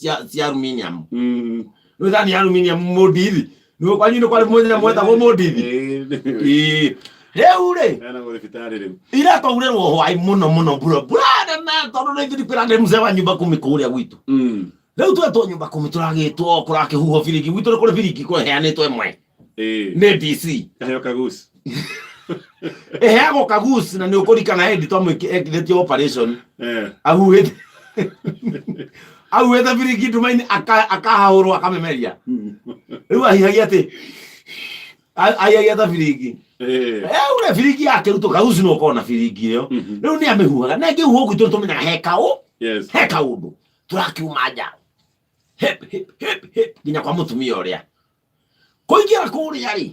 cia aluminium. Nĩ thani ya aluminium mũndithi. Nĩ kwanyu nĩ kwarĩ mũthenya mwetagwo mũndithi. Ĩĩ. Rĩu rĩ Heanagwo thibitarĩ rĩu. ira twaurĩrwo hwaĩ mũno mũno mbura mbura nene tondũ nĩ ithuĩ kwĩra ndĩ mzee wa nyumba kumi kũrĩa gwitũ. Rĩu twetwo nyumba kumi tũragĩtwo kũrakĩhuhwo biringi gwitũ nĩ kũrĩ biringi kũheanĩtwo ĩmwe nĩ DC. Kaheo kaguci. Ĩheagwo kaguci na nĩ ũkũrikana hĩndĩ twamwĩkithĩtie operation ahuhĩte ahuhĩte biringi nduma-inĩ akahahũrwo akamemeria. Rĩu ahihagia atĩ ahihagia ta biringi. Rĩu rĩ biringi yakĩrutwo kaguci no ũkorwo na biringi ĩyo. Rĩu nĩ amĩhuhaga na ĩngĩhuhwo gwitũ nĩ tũmenyaga he kaũ he kaũndũ tũrakiuma nja hip hip hip hip nginya kwa mũtumia ũrĩa kũingĩra kũrĩa rĩ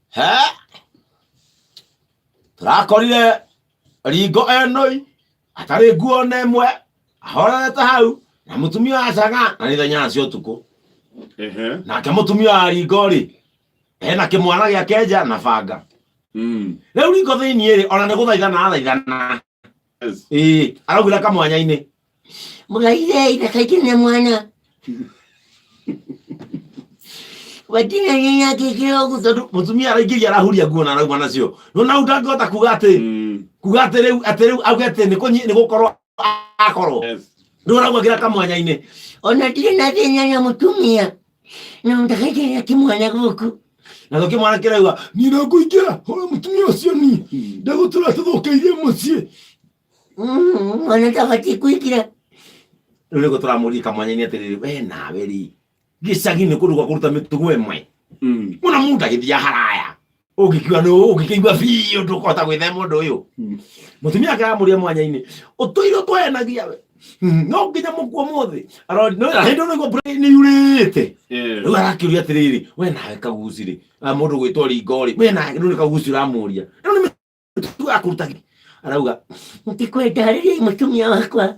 he tũrakorire ringo enoi atarĩ nguo ona ĩmwe ahorerete hau na mũtumia wa caga na nĩ thaa inyanya cia ũtukũ. Nake mũtumia wa ringo rĩ ena kĩmwana gĩake nja na banga. Rĩu ringo thĩiniĩ rĩ ona nĩ gũthaithana athaithana. Ĩĩ araugĩra kamwanya-inĩ mũgaire ithaka na mwana watina nyanya kĩkĩra ũguo tondũ mũtumia araingĩria arahuria nguo na arauma nacio no na ndangĩhota kuga atĩ kuga atĩ rĩu atĩ rĩu auge atĩ nĩ kũnyi nĩ gũkorwo akorwo rĩu araugagĩra kamwanya-inĩ ona ndirĩ na thĩna na mũtumia no ndakaingĩria kĩmwana gũkũ na gũkĩ mwana kĩrauga niĩ no ngũingĩra hũra mũtumia ũcio niĩ ndegũtũra tũthũkĩirie mũciĩ. Mwana ndabatiĩ kũingĩra. Rĩu nĩguo tũramũria kamwanya-inĩ atĩrĩrĩ we nawe rĩ gĩcagi nĩ kũndũ gwa kũruta mĩtugo ĩmwe mũno mũndũ agĩthiĩ haraya ũngĩkiuga nĩ ũngĩkĩigua biũ ndũkũhota gwĩthema ũndũ ũyũ. Mũtumia akĩramũria mwanya-inĩ ũtũire ũtwenagia we no nginya mũkuo mũthĩ hĩndĩ ĩno mbura nĩ yurĩte. Rĩu arakĩũria atĩrĩrĩ we nawe kaguci rĩ mũndũ gwĩtwo ringo rĩ we nawe rĩu nĩ kaguci ũramũria rĩu nĩ mĩtugo ya kũruta arauga ndikwenda rĩrĩa mũtumia wakwa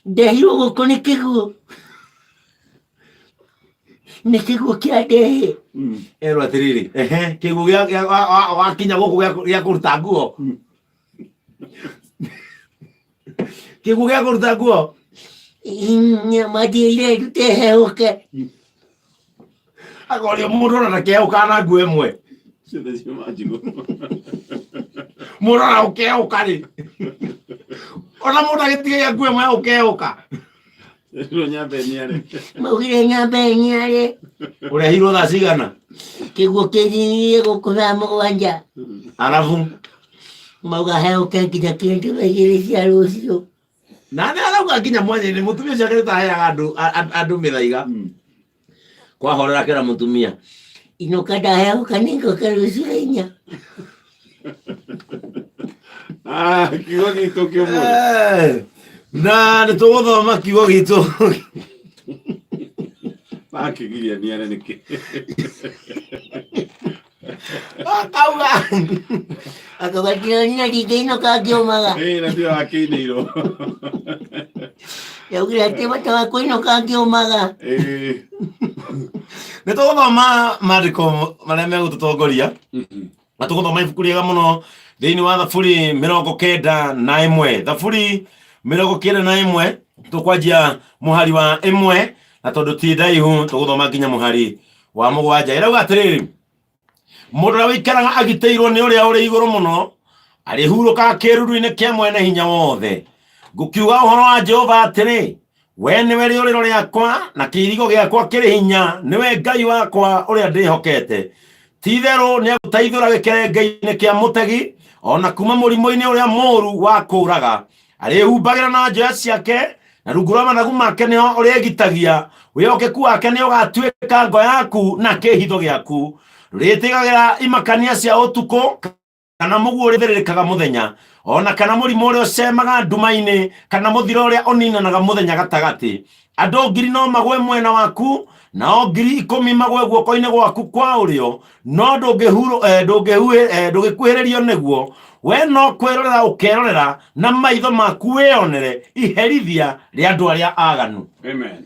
ndehirwo gũkũ nĩ kĩguũ nĩ kĩguũ kĩa ndehe. Erwo atĩrĩrĩ ehe kĩguũ wakinya gũkũ gĩa kũruta nguo kĩguũ gĩa kũruta nguo mathiĩire ndute heũke akorio mũndũ ona ndakehũkaga na nguo ĩmwe. Ciothe ciuma njigũ. Mũndũ ona ũkehũka rĩ ona mũndũ agĩtigagia nguo ĩmwe ya ũkehũka. Rĩu nyambe niare. Maugire nyambe niare. Ũrehirwo thaa cigana? Kĩguũ kĩnyirie gũkũ thaa 7. Arabu mauga heũke nginya kĩndũ thaa 2 cia rũciũ. Na nĩ arauga nginya mwanya-inĩ mũtumia ũcio akĩrĩ taheaga andũ mĩthaiga. Kwahorera kĩra mũtumia. Inũka ndahehũka nĩngoka rũciũ thaa 4. Ah, kiugo gitũ kĩa ũmũthĩ. Na nĩ tũgũthoma kiugo gitũ. Makĩgiria niare nĩkĩ? Akauga. Akauga ndĩronire ndingĩinũka ngĩũmaga. Ĩĩ, na tiwe wakĩinĩirwo. Ndaugire atĩ bata wa kũinũka ngĩũmaga. Ĩĩ. Nĩ tũgũthoma maandĩko marĩa megũtũtongoria. Na tũgũthoma ibuku rĩega mũno thĩinĩ wa Thaburi 91. Thaburi 91 tũkwanjia mũhari wa 1 na tondũ ti ndaihu tũgũthoma nginya mũhari wa 7. Ĩrauga atĩrĩrĩ, mũndũ ũrĩa ũikaraga agitĩirwo nĩ ũrĩa ũrĩ igũrũ mũno arĩhurũkaga kĩĩruru-inĩ kĩa mwene hinya wothe. Ngũkiuga ũhoro wa Jehova atĩrĩ, we nĩwe rĩũrĩro rĩakwa na kĩirigo gĩakwa kĩrĩ hinya, nĩwe Ngai wakwa ũrĩa ndĩhokete. Ti-itherũ nĩagũteithũra gĩkerenge-inĩ kĩa mũtegi, o na kuma mũrimũ-inĩ ũrĩa mũũru wa kũũraga. Arĩhumbagĩra na njoya ciake, na rungu rwa mathagu make nĩho ũrĩgitagia. Wĩhokeku wake nĩũgatuĩka ngo yaku na kĩĩhitho gĩaku. Ndũrĩtigagĩra imakania cia ũtukũ, kana mũguĩ ũrĩa ũthĩrĩrĩkaga mũthenya, o na kana mũrimũ ũrĩa ũcemaga nduma-inĩ, kana mũthiro ũrĩa ũninanaga mũthenya gatagatĩ. Andũ 1,000 no magwe mwena waku, nao 10,000 magwe guoko-inĩ gwaku kwa ũrĩo, no ndũngĩkuhĩrĩrio nĩguo. We no kwĩrorera ũkerorera na maitho maku wĩonere iherithia rĩa andũ arĩa aganu. Amen.